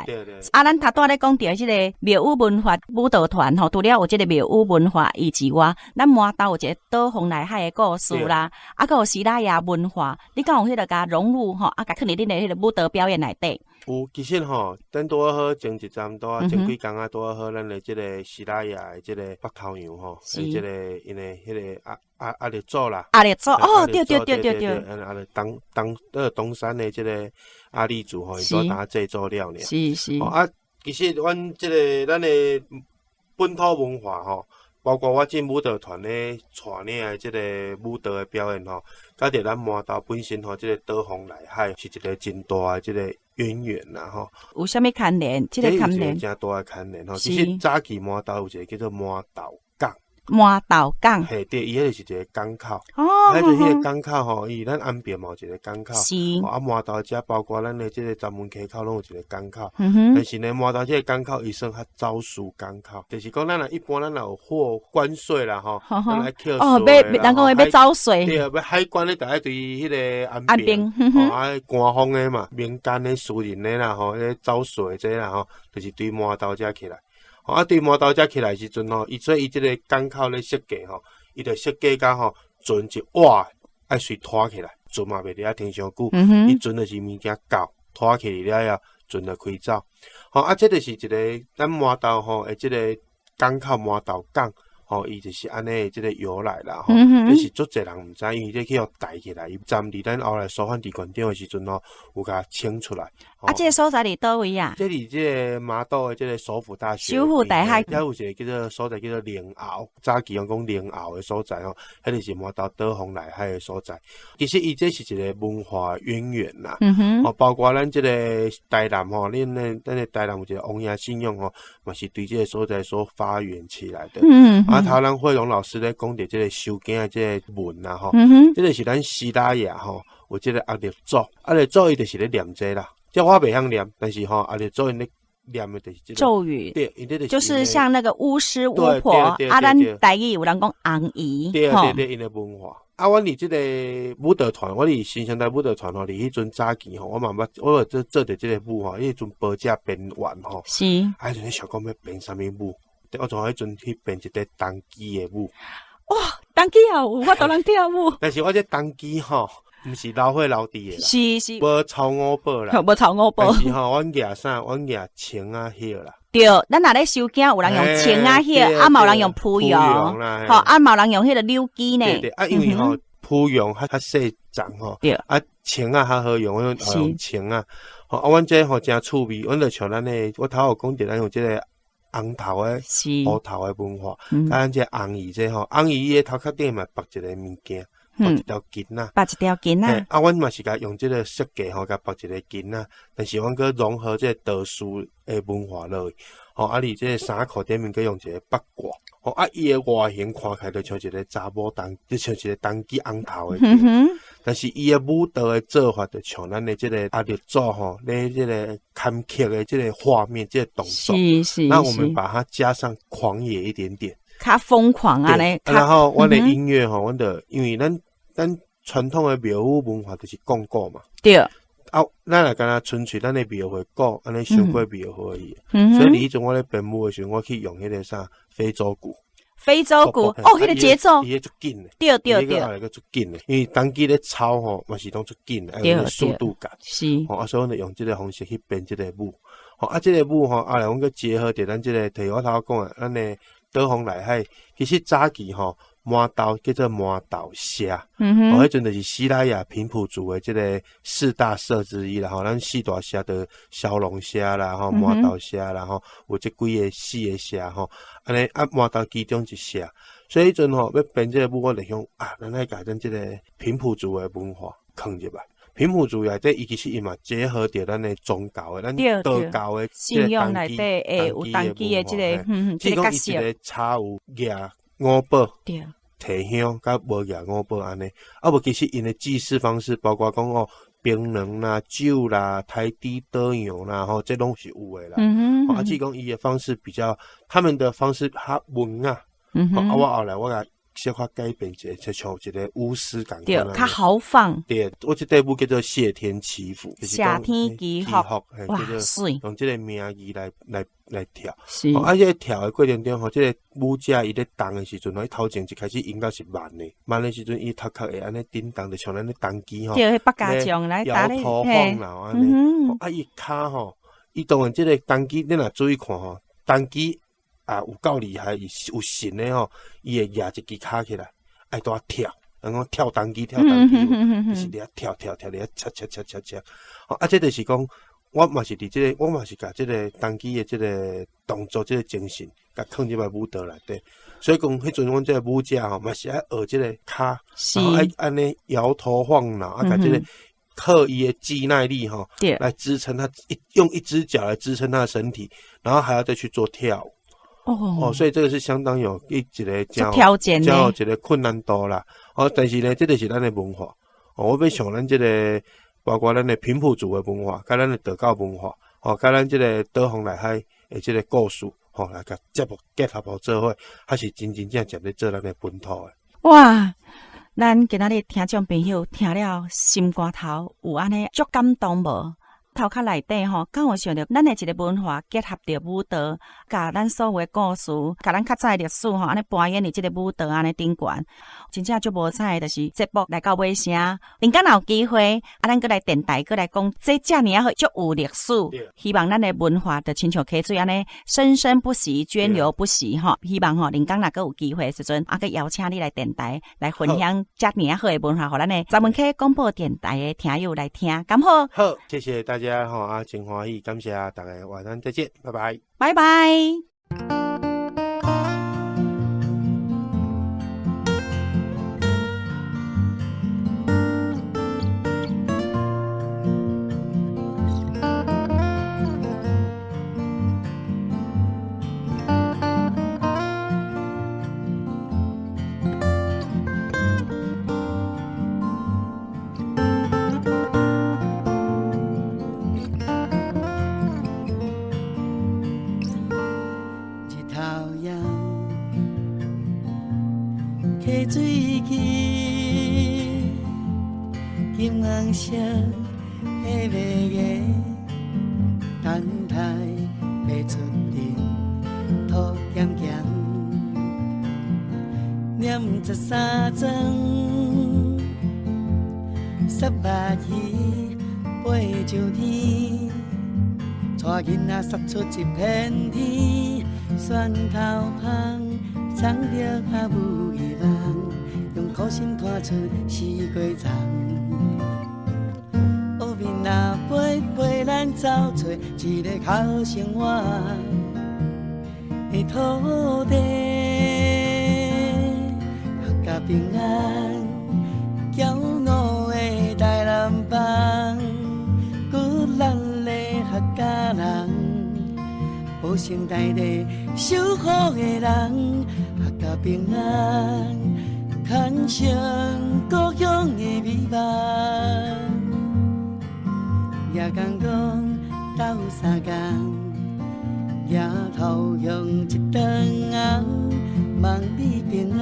啊，咱頭拄仔咧講著這个廟宇文化舞蹈團吼，除了有這个廟宇文化以之外，咱麻豆有一个島風內海的故事啦，啊，閣有西拉雅文化，你敢有彼个共融入吼？啊，共囥佇恁的彼个舞蹈表演內底？有，其實吼，咱拄仔好前一站拄仔前幾工啊，拄仔好咱的這个西拉雅的這个北頭洋吼，的這个𪜶的彼个阿阿列祖啦，阿列祖哦，對對對對對，阿列東東東山的這个阿里族吼，𪜶拄仔製作了爾，是是。啊，其實阮這个咱的本土文化吼，包括我進舞蹈團咧帶領的這个舞蹈的表演吼，佮著咱麻豆本身吼，這个島風內海是一个真大的這个淵源啦吼。有啥物牽連？這個牽連？真大的牽連吼。其實早期麻豆有一個叫做麻豆港。麻豆港。嘿，對，伊彼個是一個港口。哦。啊，就彼個港口吼，伊咱安平嘛有一個港口。是。啊，麻豆遮包括咱的這個閘門溪口攏有一個港口。嗯哼。但是呢，麻豆這個港口伊算較走私港口，就是講咱若一般咱若有貨關稅啦吼，咱愛扣稅。哦，欲人講欲走稅。對，欲海關咧，就愛對彼個安平，吼啊，官方的嘛，民間的私人的啦吼，彼個走稅這啦吼，就是對麻豆遮起來。啊，對麻豆遮起來時陣吼，伊所以伊這个港口咧設計吼，伊就設計甲吼船一倚愛隨拖起來，船嘛袂佇遐停傷久，伊船就是物件夠拖起來了後，船就開走。吼啊，這就是一个咱麻豆吼的這个港口麻豆港。吼，伊就是按呢這个由來啦，吼，這是足濟人毋知，因為這去予帶起來，伊站佇咱後來蘇煥治縣長的時陣吼，有共清出來。啊，這个所在佇佗位啊？這佇這个麻豆的這个首府大學。首府大學。遐有一個叫做所在叫做靈鰲，早期攏講靈鰲的所在吼，彼個是麻豆島風內海的所在。其實伊這是一個文化淵源啦。嗯哼。哦，包括咱這個台南吼，恁的咱的台南有一個王爺信仰吼，嘛是對這个所在所發源起來的。嗯。啊，頭咱惠榮老師咧講著這个收驚的這个文啦吼，這个是咱西拉雅吼，有這个阿列祖，阿列祖伊就是咧念這啦，這我袂曉念，但是吼阿列祖𪜶咧念的就是這個咒語，對，𪜶這就是就是像那個巫師巫婆，啊，咱台語有人講紅姨，對對對，𪜶的文化。啊，阮佇這个舞蹈團，我佇新生代舞蹈團吼，佇彼陣早期吼，我嘛捌，我有做做著這个舞吼，彼陣報紙編完吼，是，啊，彼陣咧想講欲編啥物舞。我從彼陣去編一個童乩的舞。哇，童乩也有法度人跳舞。但是我這童乩吼，毋是老歲老弟的啦，是是，無草五寶啦，無草五寶。但是吼，阮舉啥？阮舉青仔葉啦。對，咱若咧收驚，有人用青仔葉，啊，嘛有人用蒲楊，吼，啊，嘛有人用彼个柳枝呢。對對，啊，因為吼蒲楊較較細叢吼，對，啊，青仔較好用，我用青仔。吼，啊，阮這吼誠趣味，阮就像咱的，我頭有講著，咱用這个。紅頭的、烏頭的文化，啊，咱這紅姨這吼，紅姨伊的頭殼頂嘛縛一個物件，縛一條巾仔，縛一條巾仔。啊，阮嘛是共用這个設計吼，共縛一個巾仔，但是阮閣融合這個道士的文化落去，吼，啊，佇這个衫褲頂面閣用一個八卦，吼，啊，伊的外形看起來就像一個查某童，就像一個童乩紅頭的。但是伊的舞蹈的做法，就像咱的這个阿列祖吼，咧這个坎坷的這个畫面，這个動作。是是。那我們把它加上狂野一點點。較瘋狂啊咧。然後阮的音樂吼，阮就因為咱傳統的廟宇文化就是講古嘛。對。啊，咱若敢若純粹咱的廟會鼓，按呢傷過廟會去。所以彼陣我咧編舞的時陣，我去用彼个啥非洲鼓。非洲鼓哦，彼个節奏，伊彼足緊的，對。伊個足緊的，因為銅機咧操吼，嘛是攏足緊的，愛有速度感。吼，啊，所以阮就用這个方式去編這个舞。吼，啊，這个舞吼，後來阮閣結合著咱這个，提我頭講的，咱的島風內海，其實早期吼，麻豆叫做麻豆社，哦，彼陣就是西拉雅平埔族的這个四大社之一啦，吼，咱四大社就驍龍社啦，吼，麻豆社啦，吼，有這幾个四个社吼，按呢啊麻豆其中一社，所以彼陣吼欲編這个舞，我就想啊，咱愛共咱這个平埔族的文化囥入來。平埔族內底，伊其實伊嘛結合著咱的宗教的，咱道教的信仰內底會有銅機的這个，這個角色。伊一个叉有舉五寶，提香，佮無舉五寶按呢。啊無其實𪜶的祭祀方式，包括講哦，檳榔啦、酒啦、抬豬倒羊啦，吼，這攏是有的啦。啊，只是講伊的方式比較，他們的方式較文啊。啊，我後來我共小可改變一下，就像一个巫師仝款。對，較豪放。對，我這塊舞叫做謝天祈福。謝天祈福，哇，媠。用這个名義來跳。啊，這个跳的過程中吼，這个舞者伊咧動的時陣，伊頭前一開始音樂是慢的，慢的時陣，伊頭殼會按呢振動，就像咱咧銅機吼。對，彼百家將來搖頭晃腦按呢。啊，伊跤吼，伊當然這个銅機，你若注意看吼，銅機。啊，有夠厲害，伊有神的吼，伊會舉一支跤起來，愛拄仔跳，人講跳銅機，跳銅機，就是佇遐跳跳跳，佇遐切切切切切。啊，這就是講，我嘛是佇這个，我嘛是共這个銅機的這个動作，這个精神，共囥入來舞蹈內底。所以講，彼陣阮這个舞者吼，嘛是愛學這个跤，然後愛按呢搖頭晃腦，啊，共這个靠伊的肌耐力吼，來支撐他一用一隻腳來支撐他的身體，然後還要再去做跳舞。哦，所以這個是相當有一個真挑戰，真有一個困難度啦。哦，但是呢，這個是咱的文化。哦，我欲想咱這个，包括咱的平埔族的文化，佮咱的道教文化，哦，佮咱這个島風內海的這个故事，吼，來共節目結合予做伙，還是真真正正咧做咱的本土的。哇！咱今仔日聽眾朋友聽了心肝頭有按呢足感動無？頭殼內底吼，敢有想著咱的一个文化結合著舞蹈，共咱所有的故事，共咱較早的歷史吼，按呢扮演佇這个舞蹈按呢頂懸，真正足無彩的，就是節目來到尾聲。頂間若有機會，啊，咱閣來電台閣來講這遮爾仔好足有歷史。希望咱的文化就親像溪水按呢生生不息、涓流不息吼。希望吼，頂間若閣有機會的時陣，啊，閣邀請你來電台來分享遮爾仔好的文化，予咱的十分溪廣播電台的聽友來聽，敢好？好，謝謝大家吼啊，真歡喜，感謝大家，晚安，再見，拜拜，拜拜。水去，金黃色的麦芽，等待欲出陣土鹹鹹，念13庄，虱目魚飛上天，帶囡仔殺出一片天，蒜頭香，藏著阿母的夢，用苦心拖出四季长。乌面若飞，陪咱走揣一个較好生活的土地，客家平安，驕傲的大南方，骨力的客家人，保生大地守护的人，客家平安，牵成故乡的美梦。夜公公斗相共，额头向一顿红，望你平安。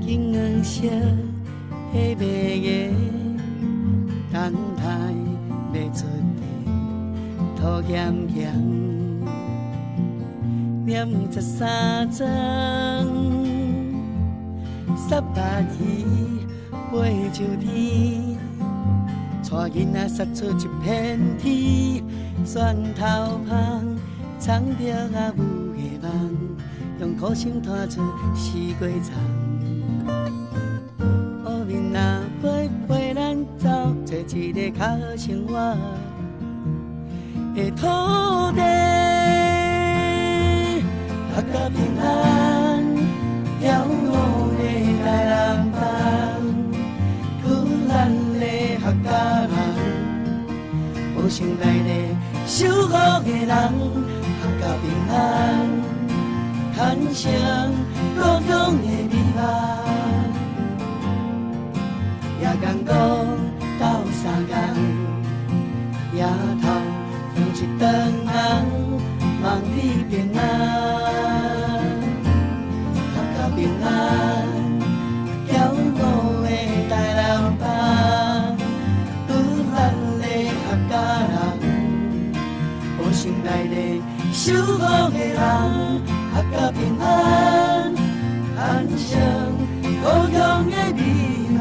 金黃色的馬牙，等待欲出陣土鹹鹹，念13庄，虱目魚飛上天，帶囡仔殺出一片天，蒜頭芳，藏著阿母的夢，用苦心拖出四季藏。烏面若飛陪咱走，做一个較好生活的土地。客家平安，耀武的大南方，苦难的客家人，宝城内底守护的人，客家平安，牵成故乡的美梦。夜间讲斗相共，夜头用一顿红，望你平安，客家平安，耀武的大南方，苦难的客家人，宝城内底守护的人，客家平安，牵成故乡的美梦。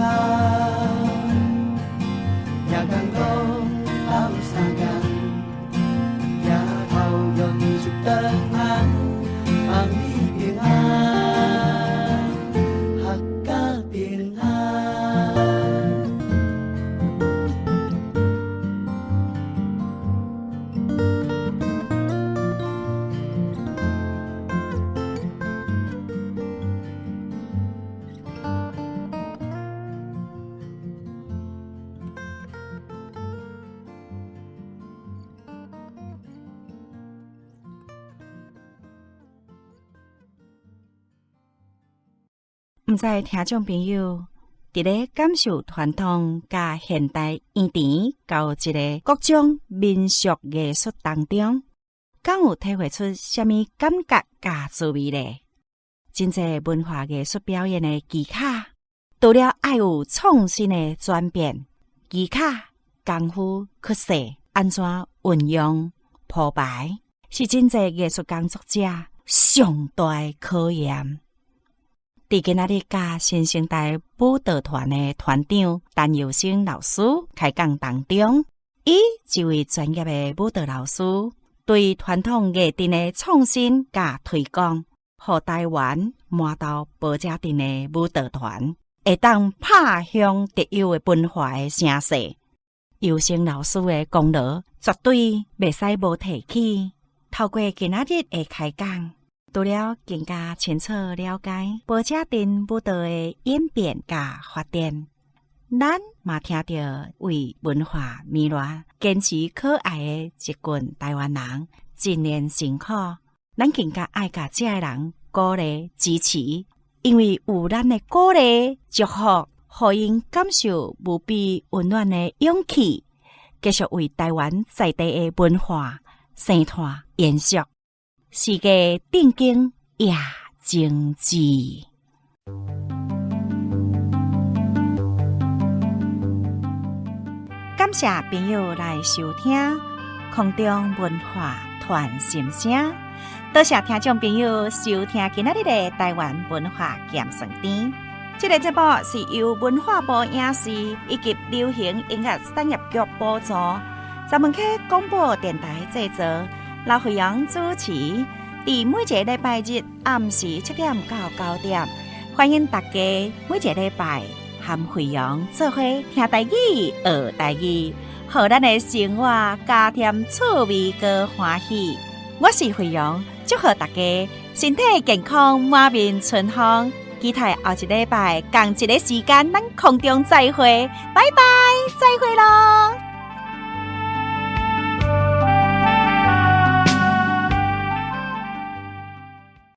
夜间讲斗相共，夜头用一顿红，望你平安，客家平安。毋知聽眾朋友佇咧感受傳統佮現代演甜交織的各種民俗藝術當中，敢有體會出啥物感覺佮滋味咧？真濟文化藝術表演的技巧，除了愛有創新的轉變，技巧功夫較細，按怎運用鋪排，是真濟藝術工作者上大的考驗。佇今仔日佮新生代舞蹈團的團長陳佑生老師開講當中，伊這位專業的舞蹈老師，對傳統藝陣的創新佮推廣，予台灣饃頭埔仔鎮的舞蹈團會當拍響特有的文化的聲勢。佑生老師的功勞絕對袂使無提起。透過今仔日的開講，除了更加清楚了解埔仔鎮舞蹈的演變佮發展，咱嘛聽著為文化迷戀、堅持可愛的一群台灣人，真練辛苦，咱更加愛共這个人鼓勵支持，因為有咱的鼓勵祝福，予𪜶感受無比溫暖的勇氣，繼續為台灣在地的文化生態延續。世界頂經也精緻。感謝朋友來收聽空中文化傳心聲，多謝聽眾朋友收聽今仔日的台灣文化鹹酸甜。這个節目是由文化部影視以及流行音樂產業局補助，十分溪廣播電臺製作。劉惠陽主持，佇每一个禮拜日暗時7點到9點，歡迎大家每一个禮拜和惠陽做伙聽台語、學台語，予咱的生活加添趣味閣歡喜。我是惠陽，祝賀大家身體健康，滿面春風。期待後一禮拜仝一个時間，咱空中再會，拜拜，再會囉。